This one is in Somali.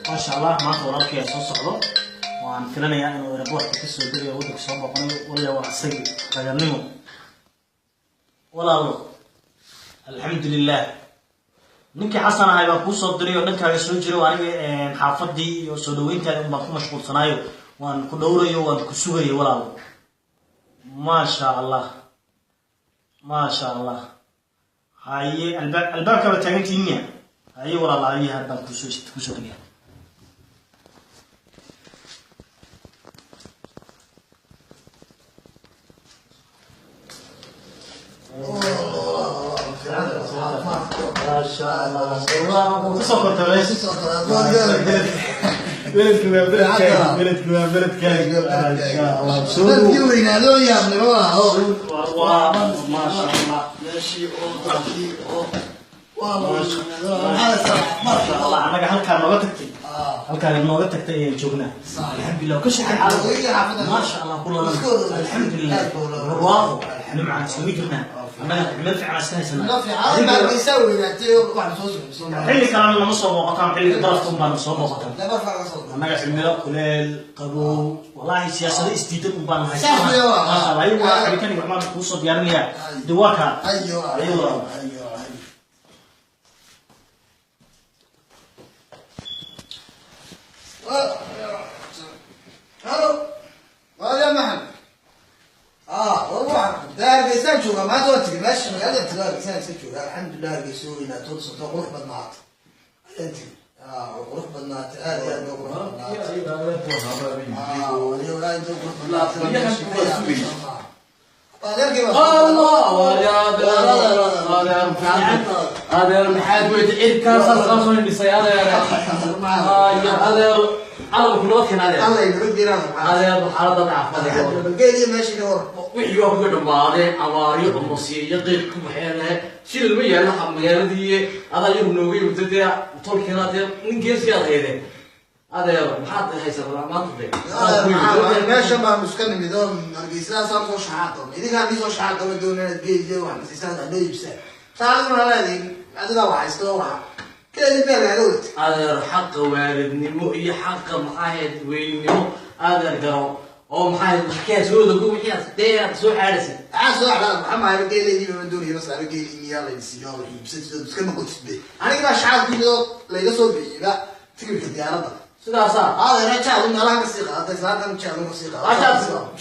Maasha Allah, maanta walaalkii soo socdo. Waan filanayaa inuu airportka kasoo degayo, waddanka soo boqonayo. Walla waa asagii raganimo. Walaalo, alxamdulilah, ninkii Xasan ahay baan kuusoo diray oo dhankaaga soo jiro. Aniga xaafadii iyo soo dhaweyntaadi un baan ku mashquulsanaayo, waan ku dhowrayo, waan ku sugayo walaalo. Maasha Allah, maasha Allah. Haye, albaab albaabkaaba taagantihiin miya? Haye walaalo, haye, haddaan kusoo degaya. Maasha Allah, kusoo kortay meesha. Beledku waa beledkaaga, beledku waa beledkaaga. Maasha Allah, soo Dadkii weynaadoo yaabnay walaalo. Waa maasha Allah. Meeshii oo dadkii oo waa la Maasha Allah, annaga halkaa nooga tagtay, halkaa nooga tagtay ayaan joognaa. Alxamdulilah, ka shaqey xaalada. Maasha Allah, ku ladan, alxamdulilah, barwaaqo, nimcaan isugu jirnaa. Annaga meel fiican iska haysanaa. Xilli kalena nama soo booqataan, xilliga barafka un baana soo booqataan. Annaga cimilo kuleel, qabow, wallahi siyaasado isdiidan un baanu haysanaa. Maasha Allah, ayagu waa cabitaan iyo waxbaan kuu soo diyaarinayaa. De waa kaa. Ayo walaal. Halo, waa maxamed. War waxaan Hargeysaan joogaa maanta, waan tegey meesha magaalada tago, Hargeysaan iska joogaa. Alxamdulilah, Hargeysa weynaato soto qurux badnaatay ayaan tegey. Way qurux badnaatay, aad iyo aad bay qurux badnaatay. Waliba inta qurux badnaatay waa meesha ka yaabay. Allah, adeer, maxaad weydi cirkaasaas laa soo hindhisay adeer? Adeer, calamku nabad keen adeer. Alla inala geeraan. Adeer, xaaladda caafimaad Geeliya meesha ka war. Wixii waa kuga dhammaadeen, abaaryo umasiiyo qeyb ku baxeen, shilin ma yaalla magaaladii. Adaa yurub nooga yimid dee, tolkiina dee nin geesi aad hayde. Adeer, maxaad haysataa maanta dee? Meeshan baan iska nimid oo Hargeysadaasaan soo shaxaa doona, idinkaan nii soo shaxaa doona, doona inaad geeliya wax nasiisaan, wax noo iibsaan. Saacaduna leediin adigaa wax haysto, waxa keeli meel kaaga wadata. Adeer, xaqa waalidnimo iyo xaqa maxaa ahayd weynimo adeer garo oo maxaa ahayd maxkaa soo wada ku wixii aad dee aad soo xaadhaysay. Maxaa soo xadhaa? Maxaa mahay geelaydii baan doonaya, bas aba geelii miyaa la siiyo la iibsan sidoo iska noqotid be. Aniga baa shaxaad ku yimid oo layga soo bixiyba tikidhka diyaaradda. Sidaasaa. Adeer, jaadu meelaha kasii qaadatay, saatan jaadu kasii qaadatay.